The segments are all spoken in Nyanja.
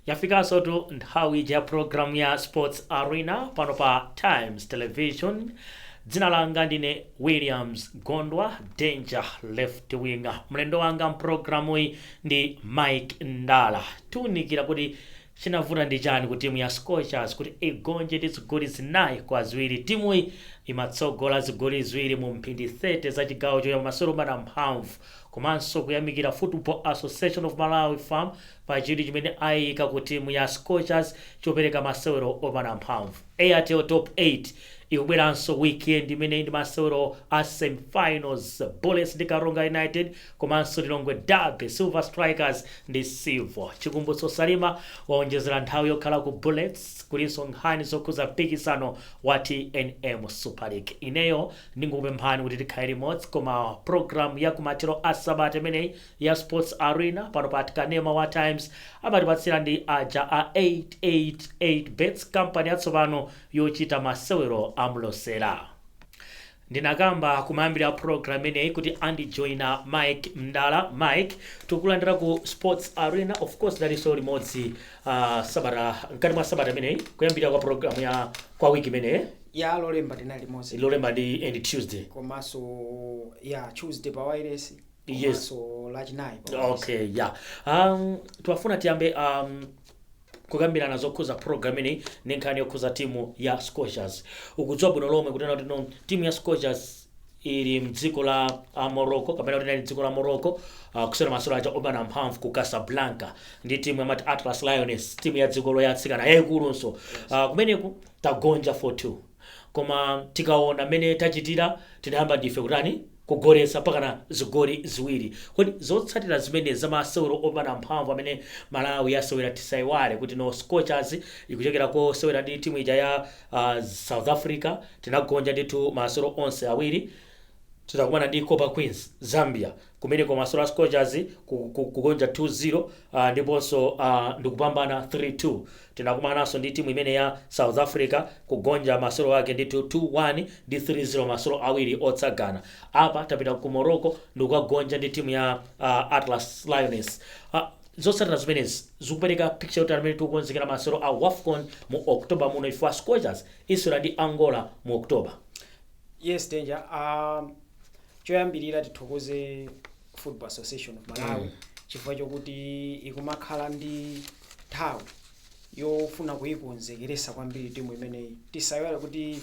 Yafikanso nthawi ija ya program ya Sports Arena pano pa Times Television. Dzina langa ndine Williams Gondwa, Danger Left Winger. Mlendo wanga mpulogalamuyi ndi Mike Ndala. Tiwunikira kuti chinavuta ndi chani ku timu ya Scorchers kuti igonje ndi zigoli 4-2. Timuyi imatsogola zigoli 2 mu mphindi 30 za chigawo choyamba. Masewero opanda mphamvu, komanso kuyamikira Football Association of Malawi, FAM, pa chidwi chimene ayika ku timu ya Scorchers chopereka masewero opanda mphamvu. Airtel Top 8 ikubweranso weekend imene ndi masewero a semifinals, Bullets ndi Karonga United, komanso Lilongwe Derby, Silver Strikers ndi Silver. Chikumbutso Salima waonjezera nthawi yokhala ku Bullets. Kulinso nkhani zokhuza mpikisano wa TNM Super League. Ineyo ndingokupemphani kuti tikhale limodzi, koma program ya kumathero a sabata imeneyi ya Sports Arena pano pa kanema wa Times amatipatsira ndi aja a 888 Bets, kampani yatsopano yochita masewero amlosera. Ndinakamba kumayambira program imeneyi kuti andijoyina Mike Mndala. Mike, tikulandira ku Sports Arena. Of course dalinso limodzi sabata, mkati mwa sabata imeneyi, kuyambira kwa program ya kwa wiki imeneyi. Ya, Lolemba tinali limodzi. Lolemba ndi and Tuesday. Komanso ya Tuesday pa wireless. Komanso Lachinayi pa wireless. Okay, yeah, tiwafuna tiyambe kukambirana zokhuza program imeneyi ndi nkhani yokhuza timu ya Scorchers. Ukudziwa bwino lomwe kunena kuti no, timu ya Scorchers ili mdziko la Morocco, kapena kuti inali mdziko la Morocco, kusewera masewero aja opanda mphamvu ku Casablanca ndi timu yamati Atlas Lioness, timu ya dziko loyatsikana yayikulunso. Kumeneku tagonja 4-2, koma tikaona mmene tachitira, tinayamba ndife kutani, kugoletsa pakana zigoli 2. Kodi zotsatira zimene zamasewero opanda mphamvu amene Malawi yasewera, tisayiwale kuti no, Scorchers ikuchokera kosewera ndi timu ija ya South Africa, tinagonja ndithu masewero onse awiri. Titakumana ndi Copper Queens, Zambia, kumeneko masewero a Scorchers kugonja 2-0, ndiponso ndikupambana 3-2. Tinakumananso ndi timu imene ya South Africa, kugonja masewero ake ndithu 2-1 ndi 3-0, masewero awiri otsagana. Apa tapita ku Morocco ndikukagonja ndi timu ya Atlas Lioness. Zotsatira zimenezi zikupereka picture yoti amene tikukonzekera masewero a WAFCON mu October muno, ifo Scorchers isewera ndi Angola mu October. Yes, Danger. Choyambirira tithokoze Football Association of Malawi chifukwa chokuti ikumakhala ndi nthawi yofuna kuyikonzekeresa kwambiri timu imeneyi. Tisayiwale kuti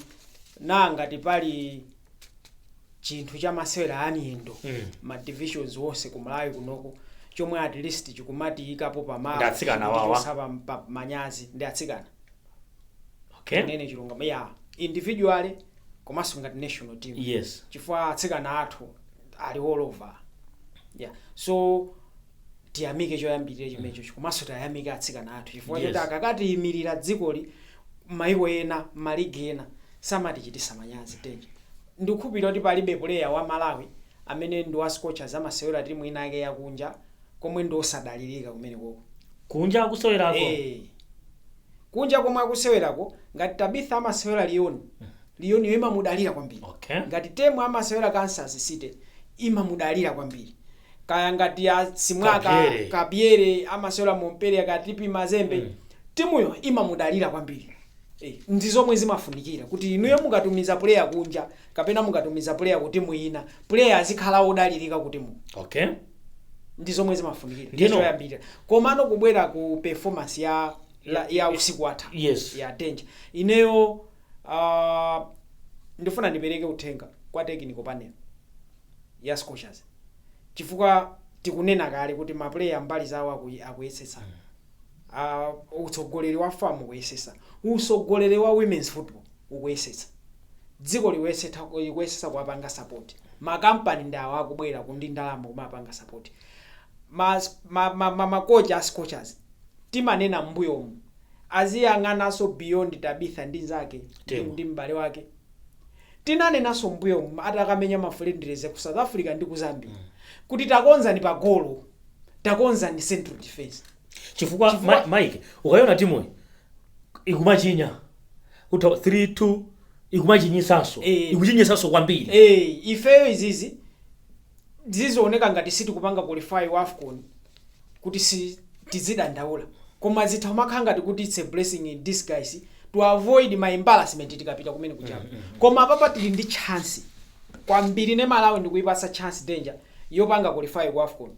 nangati pali chinthu cha masewera amiyendo, ma divisions wonse ku Malawi kunoko, chomwe at least chikumatiyikapo pamalo Ndi atsikana awawa. chikutichotsa pa manyazi ndi atsikana. Nene chilungamo ya individually komanso ngati national team, chifukwa atsikana athu ali all over, yeah. So tiyamike choyambirira chimenecho, komanso tayamike atsikana athu chifukwa choti akakatiyimirira dzikoli maiko ena, maligi ena, samatichitisa manyazi. Tenje ndikukhulupirira kuti palibe player wa Malawi amene ndi wa Scorchers amasewera timu ina ake yakunja komwe ndi osadalirika kumene koko. Kunja akusewerako. Eh. Kunja komwe akusewerako, ngati Tabitha amasewera Lyon, Lyon yo imamudalira kwambiri. Ngati Temu amasewera Kansas City, imamudalira kwambiri. Kaya ngati ya Simwaka, Kabiere. Kabiere amasewera Montpellier, ka TP Mazembe, timuyo imamudalira kwambiri. Eh, ndi zomwe zimafunikira kuti inuyo mukatumiza player kunja kapena mukatumiza player ku timu ina, player azikhala odalirika ku timu. Ndi zomwe zimafunikira. Choyambirira. Komano kubwera ku performance ya usiku watha ya Danger, ineyo ndifuna ndipereke uthenga kwa technical panel ya Scorchers, chifukwa tikunena kale kuti ma player mbali zawo akuyesetsa, utsogoleri wa FAM ukuyesetsa, utsogoleri wa women's football ukuyesetsa, dziko likuyesetsa kuwapanga support, makampani ndi awo akubwera kundi ndalama kumapanga support makocha a Scorchers. Timanena m'mbuyomu aziyang'ananso beyond Tabitha ndi nzake Temo. ndi m'bale wake. Tinanenanso m'mbuyomu atakamenya ma friendlies ku South Africa ndi ku Zambia kuti takonzani pa golo, takonzani central defense. Chifukwa Mike, ukayiona timuyi ikumachinya utha 3-2, ikumachinyisanso, ikuchinyisanso kwambiri. Eh, ifeyo izizi zizioneka ngati sitikupanga qualify wa AFCON kuti si tizidandaula. Koma zitha kumakhala ngati kuti it's a blessing in disguise to avoid my embarrassment tikapita kumene kuchapa. Koma apapa tili ndi chance kwambiri. Ne Malawi ndikuyipatsa chance, Danger, yopanga qualify ku AFCON.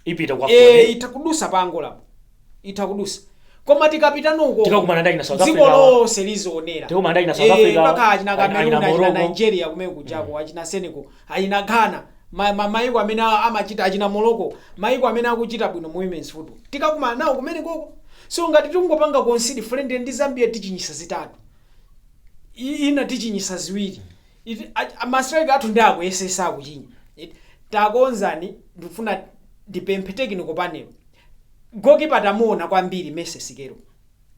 Ipita kwa Eh, itha kudusa pa Angolapo, itha kudusa, koma tikapita nuko Tikakumana ndi achina South dziko Africa awa. Lonse lizionera. Tikakumana ndi achina South Africa awa, Pakhala achina Cameroon, achina achina Morocco. Nigeria kumene kujako, achina Senegal, achina Ghana, mayiko amene amachita, achina Morocco, mayiko amene akuchita bwino mu women's football, tikakumana nawo kumene koko. So ngati tingopanga concede friendly ndi Zambia, tichinyisa zitatu, ina tichinyisa ziwiri. Ma striker athu ndi akuyesesa akuchinya. Takonzani, ndikufuna ndipemphe technical panel, goalkeeper tamuona kwambiri Mercy Sikelo,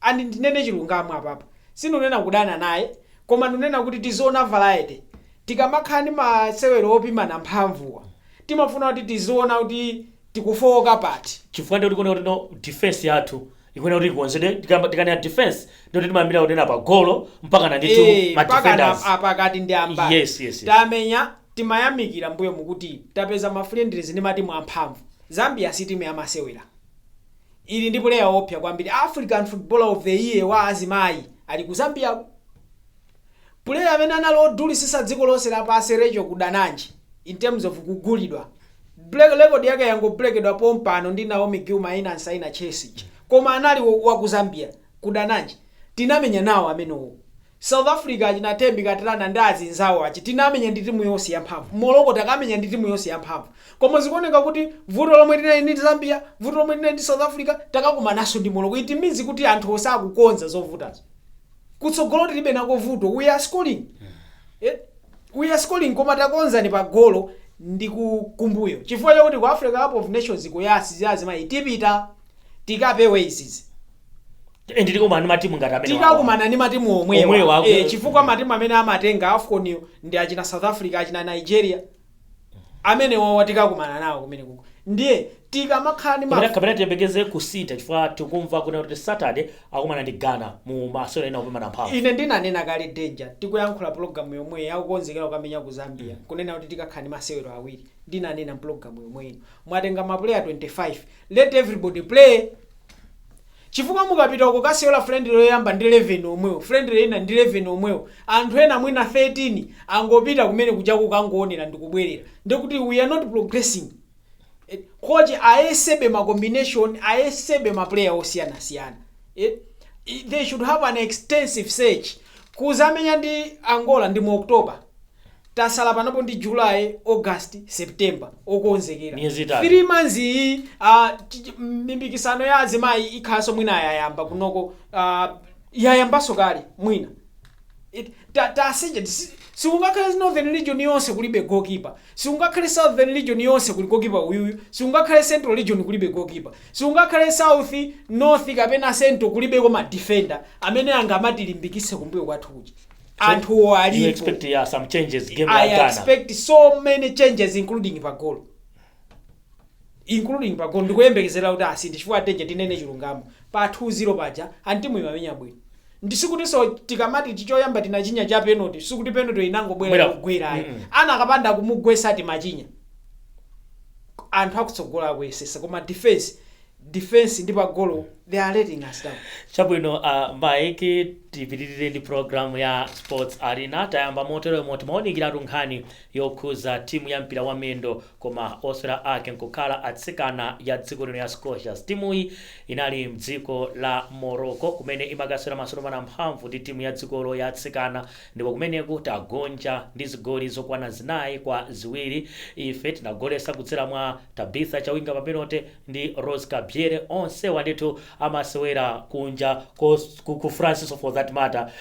and ndinene chilungamo apapa, sindinena kudana naye, koma ndinena kuti tiziona variety. Tikamakhala ndi masewero opimana mphamvuwa, timafuna kuti tiziona kuti tikufowoka pati. Chifukwa ndi kuti kuti no defense yathu ikuona kuti ikonzedwe. Tikanena defense, ndikuti timayambira kunena pa golo mpaka na ndithu ma mpaka defenders. Apakati ndi ambali. Yes. Tamenya, timayamikira mbuyo mukuti tapeza ma friendlies ndi matimu amphamvu. Zambia si timu yamasewera, ili ndi player wopsa kwambiri, African Footballer of the Year wa azimayi ali ku Zambia, player amene anali odulisisa dziko lonse lapansi, Rachel Kundananji, in terms of kugulidwa. Record yake yangobreakedwa pompano ndi Naomi Gilmore ina ansaina Chelsea, koma anali wa ku Zambia Kundananji. Tinamenya nawo amenewo. South Africa, achina Thembi Kgatlana ndi azinzawo achi, tinamenya ndi timu yonse yamphamvu. Morocco takamenya ndi timu yonse yamphamvu, koma zikuoneka kuti vuto lomwe tinali ndi Zambia, vuto lomwe tinali ndi South Africa, takakumananso ndi Morocco. It means kuti anthu osakukonza zovutazo kutsogolo tilibe nako vuto. We are scoring, we are scoring, koma takonzani pa golo ndi kumbuyo, chifukwa chakuti ku Africa Cup of Nations kuyasi azimayi tipita tikapewe izizi. Ndi tikakumana ndi matimu ngati amene Tikakumana ndi matimu omwewa. Omwewa. Chifukwa matimu amene amatenga AFCON ndi achina South Africa, achina Nigeria, amene wawa tikakumana nawo kumene kuko. Ndiye tikamakhala ndi Kapena tiyembekeze kusintha, chifukwa tikumva kuna kuti Saturday akumana ndi Ghana mu masewero ena opimana mphamvu. Ine ndinanena kale, Danger, tikuyankhula pologalamu yomwe yakukonzekera kukamenya ku Zambia, kunena kuti tikakhala ndi masewero awiri. Ndinanena mpologalamu yomwe ino, mwatenga ma player 25, let everybody play, chifukwa mukapita uko kasewera friendly yoyamba ndi 11 omwewo, friendly ina ndi 11 omwewo, anthu ena mwina 13 angopita kumene kuja kukangoonera ndikubwerera, ndikuti we are not progressing. Coach ayesebe ma combination, ayesebe ma player osiyanasiyana. They should have an extensive search. Kuzamenya ndi Angola ndi mu October, tasala panopo ndi July, August, September, okonzekera Miyezi itatu. 3 months iyi. Mipikisano ya azimayi ikhalanso mwina yayamba kunoko, yayambanso kale mwina. Taseja sikungakhale Northern Region yonse kulibe goalkeeper, sikungakhale Southern Region yonse kuli goalkeeper uyuyu, sikungakhale Central Region kulibe goalkeeper, sikungakhale South, North kapena Central kulibeko ma defender amene angamatilimbikitse kumbuyo kwathu kuja. Anthuwo You alipo. expect, yeah, some changes game ya I Ghana. expect so many changes, including pa goal, including pa goal. Ndikuyembekezera kuti asinthe, chifukwa Danger, tinene chilungamo, pa 2-0 paja antimu imamenya bwino. Ndisikutinso tikamati chichoyamba tinachinya cha penalty, sikuti penalty inangobwera Bwera. kugwerayo. Ana akapanda kumugwesa timachinya. Anthu akutsogola akuyesesa, koma defense ndi pa golo they are letting us down. Chabwino, Mike, tipitirire ndi program ya Sports Arena. Tayamba moteromo, timaonekeratu nkhani yokhuza timu ya mpira wa miyendo koma osewera ake nkukhala atsikana ya dziko lino ya Scorchers. Timuyi inali mdziko la Morocco kumene imakasewera masewero mana mphamvu ndi timu ya dzikolo ya atsikana, ndipo kumeneku tagonja ndi zigoli zokwana 4-2. Ife tinagolesa kudzera mwa Tabitha Chawinga pa penalty ndi Rose Kabiere. Onsewa ndithu amasewera kunja ku France, so for that matter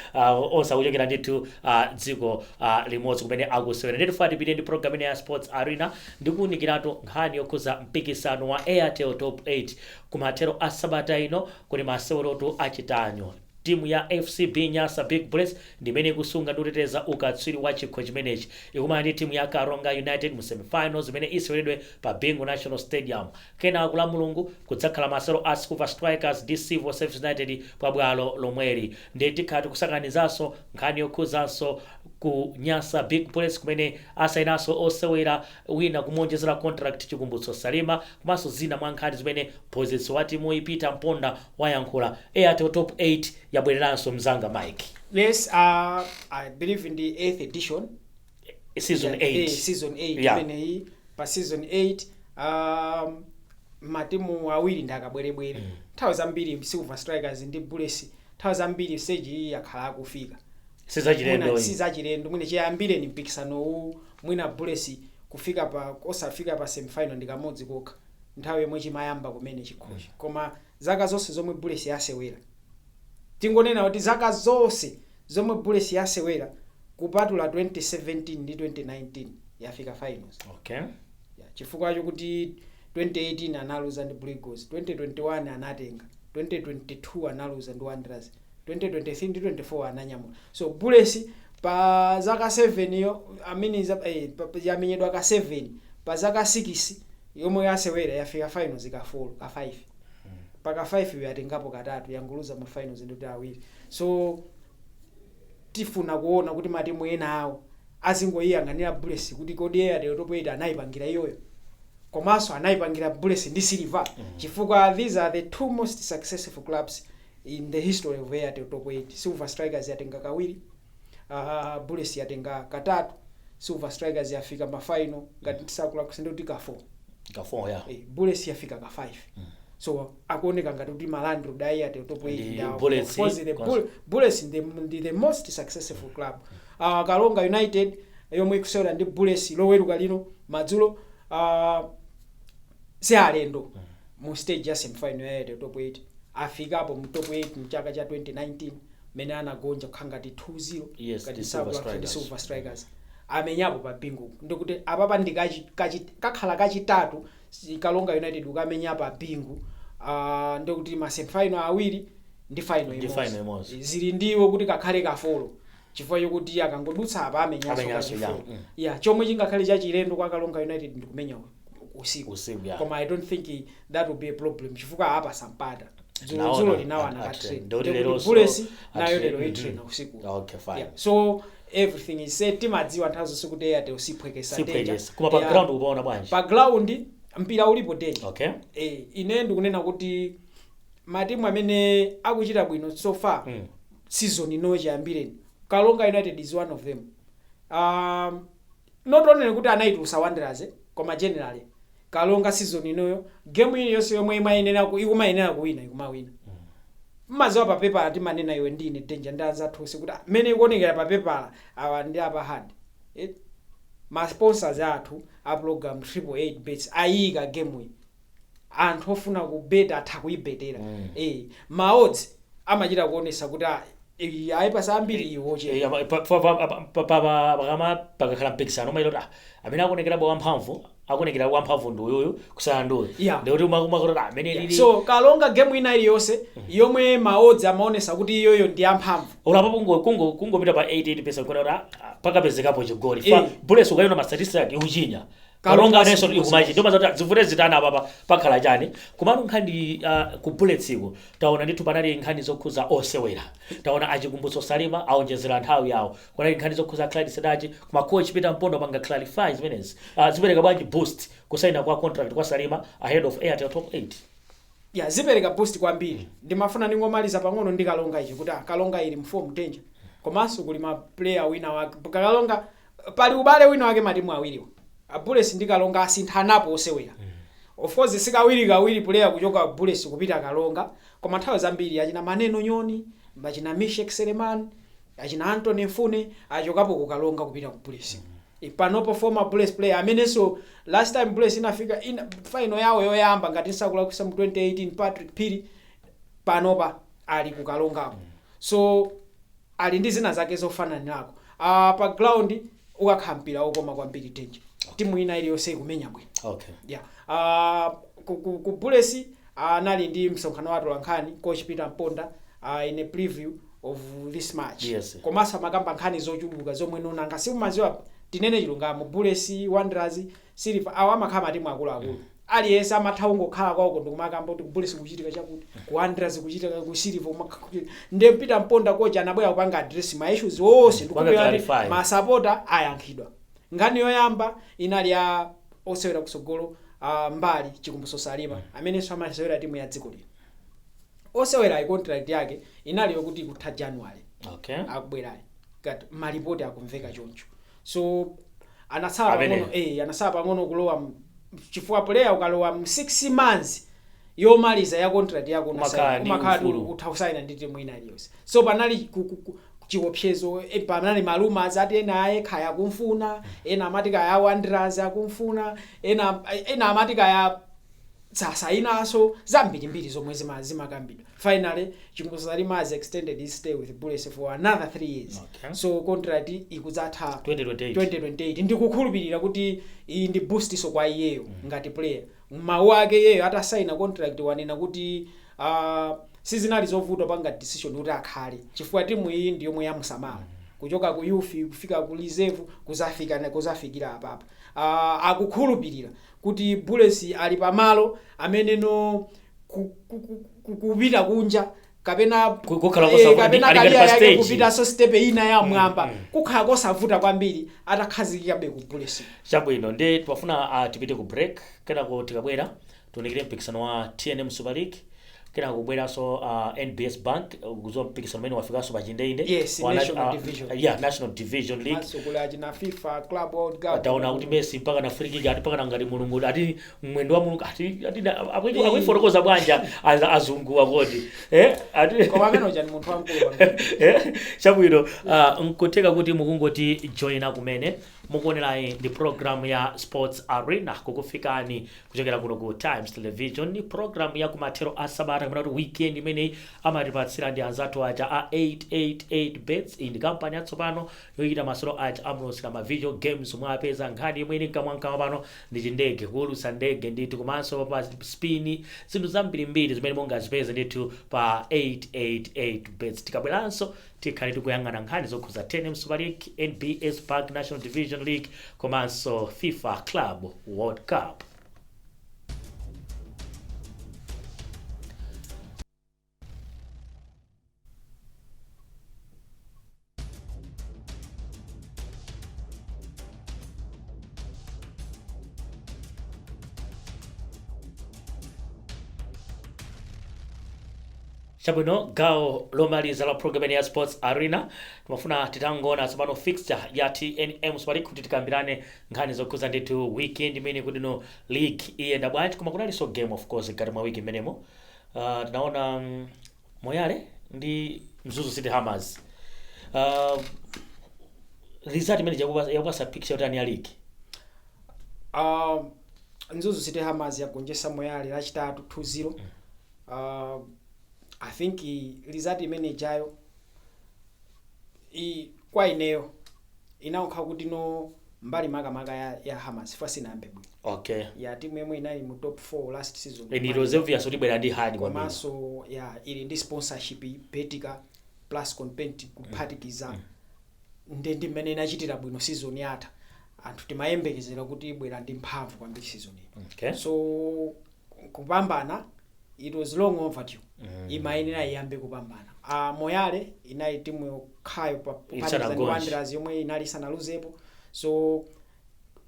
onse akuchokera ndithu dziko limodzi kumene akusewera. Ndithu fa tipite ndi program ine ya Sports Arena ndikuwunikiratu nkhani yokhuza mpikisano wa Airtel Top 8 kumathero a sabata ino kuti masewerotu achitanyo. Timu ya FCB Nyasa Big Bullets ndimene ikusunga ndi kuteteza ukatswiri wa chikho chimenechi, ikumana ndi timu ya Karonga United mu semifinals zimene iseweredwe pa Bingu National Stadium. Kenako la Mulungu kudzakhala masewero a Silver Strikers ndi Civil Service United pa bwalo lomweli. Ndiye tikhala tikusakanizanso nkhani yokhuzanso Ku Nyasa Big Bullets kumene asayinanso osewera wina kumuonjezera contract, Chikumbutso Salima, komanso zina mwa nkhani zimene mphunzitsi wa timu Peter Mponda wayankhula. Airtel Top 8 yabwereranso, mzanga Mike. Yes, I believe in the 8th edition. Season Yeah, 8. Season 8. Imeneyi pa season 8 matimu awiri ndi akabwerebwere. Nthawi zambiri Silver Strikers ndi Bullets, nthawi zambiri stage iyi yakhala akufika. Sizachilendo. Mwina sizachilendo, mwina chiyambire ni mpikisanowu, mwina Bullets kufika pa osafika pa semifinal ndi kamodzi kokha nthawi yomwe chimayamba kumene chikhochi. Koma zaka zonse zomwe Bullets yasewera, tingonena kuti zaka zonse zomwe Bullets yasewera kupatula 2017 ndi 2019, yafika finals. Yeah, chifukwa chokuti 2018 analuza ndi Blue Eagles, 2021 anatenga, 2022 analuza ndi Wanderers, 2023 ndi 24 ananyamula. So Bullets pa zaka 7 yo, I mean, yamenyedwa ka 7 pa zaka 6 yomwe yasewera, yafika finals ka 4, ka 5. Paka 5 yatengapo katatu, yangoluza ma finals ndikuti awiri. So tifuna kuona kuti matimu ena awo azingoyiyang'anira Bullets kuti kodi Airtel Top 8 anayipangira iyoyo, komanso anayipangira Bullets ndi Silver, chifukwa these are the two most successful clubs in the history of Airtel Top 8. Silver Strikers yatenga kawiri, Bullets yatenga katatu. Silver Strikers yafika ma final, ngati tisakulakwisa ndikuti ka 4. Ka 4 ya. Bullets yafika ka 5. So akuoneka ngati kuti ma landlord a Airtel Top 8 Ndi ndawo. Bullets, Of course, the Bullets ndi the most successful club. Kalonga United yomwe ikusewera ndi Bullets loweruka lino madzulo, si alendo mu stage ya semifinal ya Airtel Top 8. Afikapo mu top 8 mchaka cha 2019 mene anagonja kukhala ngati 2-0 ngati ndi Silver South Africa ndi Strikers. Silver Strikers amenyapo pa Bingu. Ndikuti apapa ndi kakhala kachitatu Kalonga United ukamenya pa Bingu, ndikuti ma semifinal awiri ndi final Ndi imodzi. Final imodzi. Zili ndiwo kuti kakhale ka four, chifukwa chokuti akangodutsa apa amenyanso Amenyanso, kachi four. Yeah. Yeah, chomwe chingakhale chachilendo kwa Kalonga United ndikumenya usiku. Usiku, yeah. Koma I don't think that will be a problem chifukwa apa sampata Naona, dzulo linawana at ka train. Ndikuti lero Bullets nayo lero itrain usiku. Okay, fine. Yeah. So everything is set. Timadziwa nthawi zonse kuti Airtel siphwekesa. Siphwekesa. Koma pa ground ukupaona bwanji? Pa ground mpira ulipo, danger. Ine ndikunena kuti matimu amene akuchita bwino so far season ino chiyambireni, Kalonga United is one of them. Not only kuti anayitulutsa Wanderers, koma generally Kalonga season inoyo game iliyonse yomwe ikumayenera kuwina, ikumawina. Mmaziwa pa pepala timanena iwe ndine, danger, ndi anzathu onse kuti mmene ikuonekera pa pepala awa ndi apa hard, Ma sponsors athu a program, 888 Bets, ayika game iyi, anthu ofuna kubeta atha kuyibetera. Ma odds amachita kuonesa kuti iyi ayipasa ambiri iwoche. Pakama pakakhala mpikisano umaita kuti amene akuonekera wamphamvu, akuonekera wamphamvu ndi uyuyu kusiyana ndi uyu. Ndikuti umakuti amene lili So Kalonga game ina iliyonse yomwe ma odds amaonesa kuti iyoyo ndi amphamvu, ulapo kungopita pa 88% kuona kuti pakapezekapo chigoli fa. Bullets ukayiona ma statistics ake ikuchinya. Kalonga Kalonga nenso ikumachi. ikumachi, ndio mazati zivute zitana apapa pakhala chani. Komano nkhani ku Bullets iko taona ndithu panali nkhani zokhuza osewera. Taona Achikumbutso Salima aonjezera nthawi yawo, kunali nkhani zokhuza Clyde Sedachi, koma coach Peter Mpondo panga clarify zimenezi. Zipereka bwanji boost kusaina kwa contract kwa Salima ahead of Airtel Top 8? Ya, zipereka boost kwambiri. Ndimafuna ndingomaliza pang'ono ndi Kalonga ichi kuti Kalonga ili m'form, danger, komanso kuli ma player wina wake Kalonga, pali ubale wina wake matimu awiriwa a Bullets ndi Kalonga asinthanapo osewera. Of course sikawiri kawiri player kuchoka Bullets kupita Kalonga, koma nthawi zambiri achina Maneno Nyoni, achina Mishek Seleman, achina Anthony Mfune achokapo ku Kalonga kupita ku Bullets. Panopo former Bullets player amenenso last time Bullets inafika ina final yawo yoyamba, ngati nsakulakwisa mu 2018, Patrick Phiri, panopa ali ku Kalongako. So ali ndi zina zake zofananirako. Pa ground ukakhala mpira wokoma kwambiri, danger. Timu ina iliyonse ikumenya bwino. Yeah. Ku Bullets anali ndi msonkhano wa atolankhani coach Peter Mponda in a preview of this match. Komanso amakamba nkhani zochuluka zomwe nonanga simumaziwa. Tinene chilungamo, Bullets, Wanderers, Silver, awa amakhala matimu akuluakulu. Aliyense amatha kungokhala kwako ndikumakamba kuti ku Bullets kuchitika chakuti, ku Wanderers kuchitika, ku Silver kuchitika. Ndiye Peter Mponda coach anabwera kupanga address ma issues onse. Kupanga Ndikupera kuti clarify. Masapota ayankhidwa. Nkhani yoyamba inali ya osewera kusogolo, mbali Chikumbuso Salima, amenenso amasewera timu ya dziko lino. Osewera ayi, contract yake inali yokuti ikutha January akubwerayi, ngati malipoti akumveka choncho. So anatsala Amene. pang'ono, anasala pang'ono kulowa chifukwa player ukalowa mu 6 months yomaliza ya contract yako, Umakhala ndi umakhala ufulu. utha kusaina ndi timu ina iliyonse. So panali chiopsezo, panali ma rumours ati ena aye khaya akumfuna, ena amati kaya Wanderers akumfuna, ena amati kaya sasainaso, zambirimbiri zomwe zimakambidwa. Finally, Chikumbuso Salima has extended his stay with Bullets for another 3 years. So contract ikudzatha 2028. 2028. Ndikukhulupirira kuti iyi ndi boost so kwa iyeyo ngati player. Mawu ake iyeyo atasaina contract wanena kuti sizinali zovuta panga decision kuti akhale, chifukwa timu iyi ndi yomwe yamusamala kuchoka ku youth kufika ku reserve, kuzafika kuzafikira apapa. Akukhulupirira kuti Bullets ali pamalo amene no kupita kunja kapena Kukhala kosavuta, kapena ali ngati career pa yake stage. Kupitanso step ina ya mwamba kukhala kosavuta kwambiri atakhazikikabe ku Bullets. Chabwino, ndi timafuna tipite ku break, kenako tikabwera tionekere mpikisano wa TNM Super League, kenako kubweranso NBS Bank, kuzowa mpikisano umene wafikanso pa chindeinde. Yes, National Division. Yeah, National Division League. Maso kuli achina FIFA Club World Cup. Taona kuti Messi mpaka na free kick ati mpaka na ngati Mulungu, ati mwendo wa Mulungu, ati akuifotokoza bwanja azungu akoti ati Koma amene uja ni munthu wamkulu kwambiri. Chabwino, nkutheka kuti mukungoti joina kumene, mukuonerayi ndi program ya Sports Arena, kukufikani kuchokera kuno ku Times Television. Ni program ya kumathero a sabata kapena kuti weekend imeneyi. Amatipatsira ndi anzathu aja a 888 Bets. Iyi ndi kampani yatsopano yochita masolo aja amulosera ma video games. Mwapeza nkhani yomwe ili mkamwamkamwa pano ndi chindege, kuwulutsa ndege ndithu, komanso pa spin, zinthu zambirimbiri zimene mungazipeze ndithu pa 888 Bets. Tikabweranso tikhale tikuyang'ana nkhani zokhuza TNM Super League, NBS Bank National Division League komanso FIFA Club World Cup. Chabwino, gawo lomaliza la program ya Sports Arena, timafuna titangoona tsopano fixture ya TNM Super League kuti tikambirane nkhani zokhuza ndithu weekend imene kuti no league iyenda bwanji. Koma kunalinso game, of course, mkati mwa wiki imenemo. Tinaona Moyale ndi Mzuzu City Hammers. Result imene yakupasa picture yotani ya league? Mzuzu City Hammers yagonjetsa Moyale Lachitatu 2-0. I think result imene ijayo kwa ineyo inaokha kuti no mbali makamaka ya Hammers fa sinayambe bwino. Ya timu yomwe inali mu top 4 last season. And it was obvious kuti ibwera ndi hard kwambiri. Komanso ya ili ndi sponsorship, Betika plus Content, kuphatikiza ndi mmene inachitira bwino season yatha, anthu timayembekezera kuti ibwera ndi mphamvu kwambiri season ino. So kupambana, it was long overdue. Imayenera iyambe kupambana. Moyale inali timu yokhayo pa kuphatikiza ndi Isanagonje. Wanderers yomwe inali isanaluzepo, so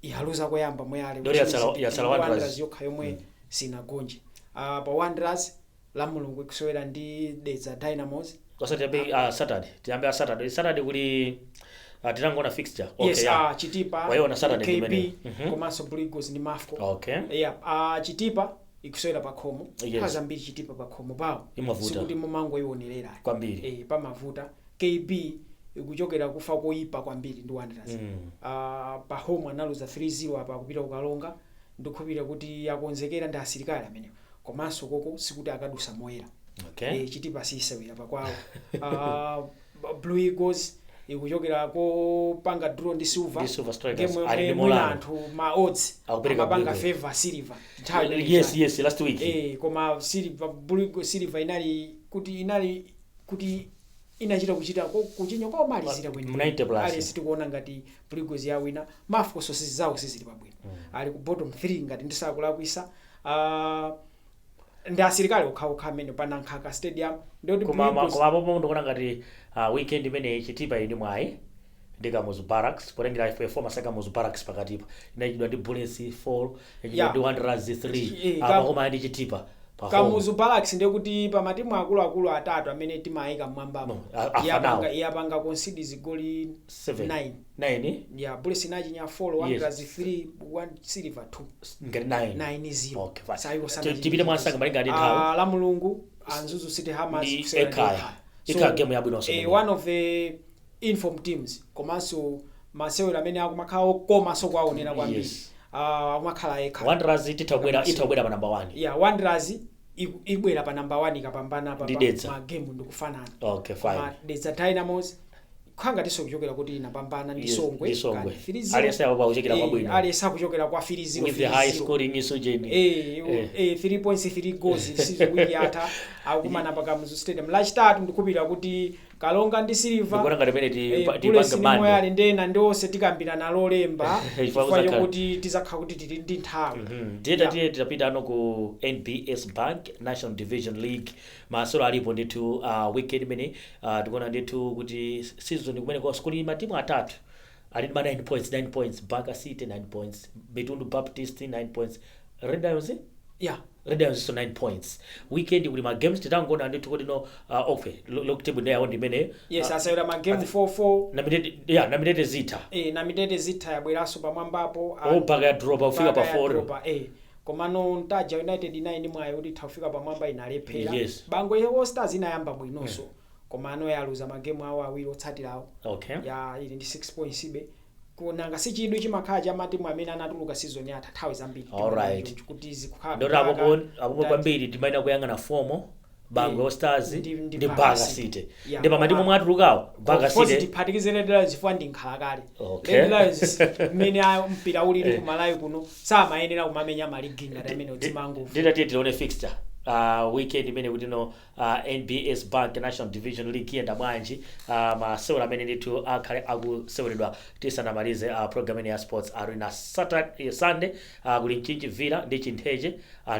yaluza koyamba Moyale. Ndori yatsala Ndi Wanderers. Wanderers yokha yomwe sinagonje. Pa Wanderers la Mulungu ikusewera ndi Dedza Dynamos. Osati tiyambe Saturday, tiyambe a Saturday. Saturday kuli tinangoona fixture. Okay, Yes. yeah. Chitipa Waiona Saturday KB ndimene. Komanso Blue Eagles ndi Mafco. Yeah, Chitipa ikusewera pa khomo. Nthawi zambiri Chitipa pa khomo pawo Imavuta. sikuti mumangoionerera Kwambiri. Pamavuta. KB ikuchokera kufa koyipa kwambiri ndi Wanderers. Pa home analuza 3-0, apa kupita kukalonga ndikukhulupirira kuti akonzekera ndi asilikali amenewo, komanso koko sikuti akadusa moyera. Chitipa sisewera pakwawo. Blue Eagles ikuchokera kopanga draw ndi Silver. Ndi Silver Strikers. Game Ali yomwe ndi mwina Molano. anthu ma odds Akupereka amapanga Blue Eagles. favor Silver nthawi imene ija. Yes, last week. Koma Silver, Blue Eagles, Silver inali kuti inachita kuchita kuchinya komalizira Mu 90 plus. Ali sitikuona ngati Blue Eagles yawina. Mafco so zawo sizili pabwino, ali ku bottom 3 ngati ndisakulakwisa. Ndi asilikali okhaokha amene pa Nankhaka Stadium, ndikuti Koma Blue Eagles- koma apopo ndikuona ngati weekend imeneyi Chitipa ili mwayi ndi Kamuzu Barracks, potengera performance ya Kamuzu Barracks pakatipa. Inachidwa ndi Bullets 4, inachidwa ndi Wanderers 3. Apa koma ndi Chitipa pa home. Kamuzu Barracks, ndekuti pa matimu akuluakulu atatu amene timayika mmwambamo, No, afa nawo. Yapanga concede zigoli 7. 9. 9. Ya, Bullets inachinya 4, Wanderers 3, 1, Silver 2. Ngati 9. 9-0. Okay, fine. Sayiwo sana. Tipite mwasanga malinga ndi nthawi. Ah, la Mulungu Mzuzu City Hammers Ndi kusewera ndi Ekhaya. Ekhaya. Ekhaya game yabwinonso kumene. One of the inform teams, komanso masewero amene akumakhala okomanso kuwaonera kwambiri. Ah, akumakhala Ekhaya. Wanderers itha kubwera pa number 1. Yeah, Wanderers ibwera pa number 1 ikapambana pa Ndi Dedza. Ma game ndikufanana. Okay, fine. Koma Dedza Dynamos khangatinso kuchokera kuti inapambana ndi Songwe. Ndi Songwe. Kani 3-0. Aliyense apo akuchokera kwabwino. Aliyense akuchokera kwa 3-0. With the high 3-0. scoring isojeni. 3.3 goals season wiki yatha. Akukumana pa Kamuzu Stadium Lachitatu. Ndikupira kuti Kalonga ndi Silver, Ndikuona ngati pamene Bullets tipange ndi Monday. Moyale ndena ndionse tikambirana Lolemba, Chifukwa chifukwa chokuti tizakhala kuti tili ndi nthawi. Ndiye tiye titapita ano ku NBS Bank National Division League, masewero alipo ndithu weekend imene. Tikuona ndithu kuti season kumene kuli matimu atatu ali ndi ma 9 points, 9 points: Baka City 9 points, Mitundu Baptist 9 points, Red Lions, eh? Yeah. Red Lions so 9 points. Weekend kuli ma games, titangoona ndithu kuti no, okay, log table ndiye yawo ndimene. Yes, asayera ma game 4-4. Namitete, yeah, Namitete zita. Namitete zitha yabweranso pamwambapo. Oh, Baka ya drop kufika pa Baka ya 4. dropa, eh. Komano Ntaja United inayi ndi mwayi kuti itha kufika pamwamba, inalephera. Bangwe All Stars inayamba bwinonso, komano yaluza magemu awo awiri otsatirawo. Ya, ili ndi 6 points ibe. Kunanga si chidwi chimakhala cha matimu amene anatuluka season yatha nthawi zambiri. Kuti zikukhala Ndoti Baka, apopo kwambiri timaina kuyang'ana form Bangwe All Stars ndi ndi Baka Baka City. City. Yeah, Ndi pamatimu koma- omwe atulukawo, Baka Of course, City. tiphatikize Red Lions chifukwa ndi nkhalakale. Red Lions, mmene mpira ulili ku Malawi kuno, samayenera kumamenya maligi ngati amene udzimango. Nditatiye tione fixture weekend imene kuti no, NBS Bank National Division League iyenda bwanji, masewero amene ndithu akhale akuseweredwa tisanamalize program imene ya Sports Arena. Saturday, Sunday, kuli Mchinji Villa ndi Chintheche.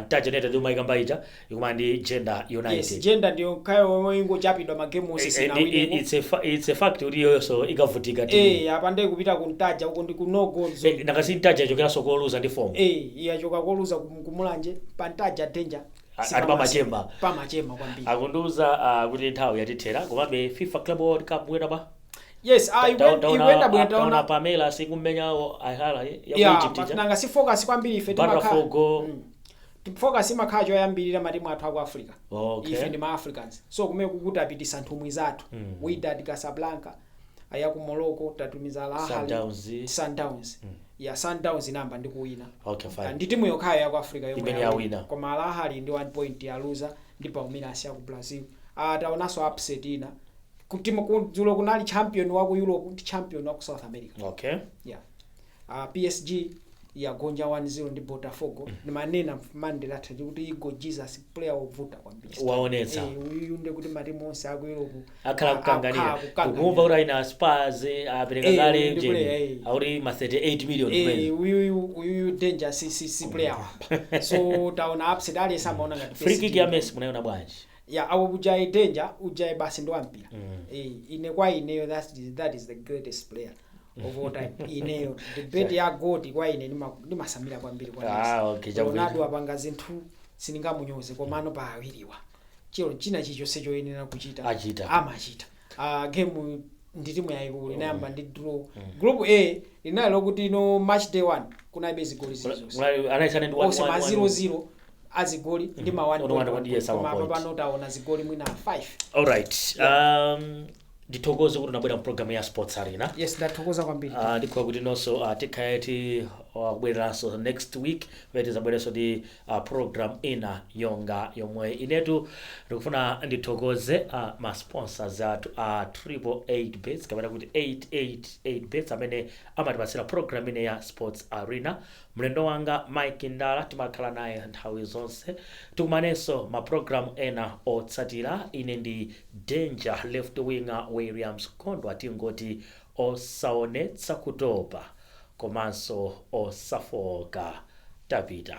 Ntaja United umayikamba ija ikumana ndi Jenda United. Yes, Jenda ndiyo khayo yomwe ingochapidwa magemu onse, sinawineko. It's a fact kuti iyonso ikavutika timu. Apa ndiye kupita ku Ntaja uko ndi ku no goal zone. Nakasi Ntaja ichokeranso koluza ndi form. Iyachoka koluza kumulanje pa Ntaja danger. Ali pamachema. Pamachema kwambiri. Akundiuza kuti nthawi yatithera, komabe FIFA Club World Cup bwera ba Yes, ikuyenda bwino. taona Taona Pamela sikummenyawo Al Ahly ya ya ku Egypt ija. Nanga si focus kwambiri ife timakhala Botafogo. Focus imakhala choyambirira matimu athu aku Africa. Ife ndi ma Africans, so kumene kukuti apitisa nthumwi zathu. Wydad Casablanca aya ku Morocco, tatumiza Al Ahly. Sundowns. Sundowns, ya, Sundowns inamba ndi kuwina. Okay, fine. Ndi timu yokhayo yaku Africa yomwe Imene yawina. yawina. Koma Al Ahly ndi 1 point yaluza ndi Palmeiras ya ku Brazil. Taonanso upset ina. Kutimu kudzulo kunali champion wa ku Europe ndi champion wa ku South America. Yeah, PSG yagonja 1-0 ndi Botafogo. Ndimanena Monday latha kuti Igor Jesus player wovuta kwambiri. Waonetsa. Uyu ndi kuti matimu onse aku Europe Akhala kukanganira. akhala kukanganira. Ukumva kuti aina Spurs apereka kale ndi jeni player, eh. akuti ma 38 million kumene. Uyuyu danger, si player wamba, so taona upset, aliyense amaona ngati Free kick PSG. ya Messi munayiona bwanji? Ya, awo ujayi danger, ujayi basi ndi wampira. Ine kwa ineyo that is the greatest player of all time. Ineyo debate ya GOAT kwa ine ndimasamira kwambiri kwa Ah, Messi. okay, chabwino. Ronaldo apanga zinthu, sindingamunyoze, komano pa awiriwa chilo china chilichonse choyenera kuchita Achita. amachita. Game ndi timu yayikulu inayamba ndi draw. Group A linali lokuti no, match day 1 kunalibe zigoli zilizonse. Anayisana ndi Onse ma 1 0-0 azigoli ndi ma 1 One, one, one, yes, koma one apa point. pano taona zigoli mwina 5. Alright, ndithokoze kuti unabwera mu program ya Sports Arena. Yes, ndathokoza kwambiri. Ndikhuwa kuti nonso tikhale ti kubwereranso next week pamene tizabwerenso ndi program ina yonga yomwe. Inetu ndikufuna ndithokoze ma sponsors athu a 888 Bets, kapena kuti 888 Bets, amene amatipatsira program ine ya Sports Arena. Mlendo wanga Mike Ndala timakhala naye nthawi zonse. Tikumanenso ma program ena otsatira. Ine ndi Danger Left Winger Williams Kondwa. Tingoti osaonetsa kutopa komanso osafoka. Tapita.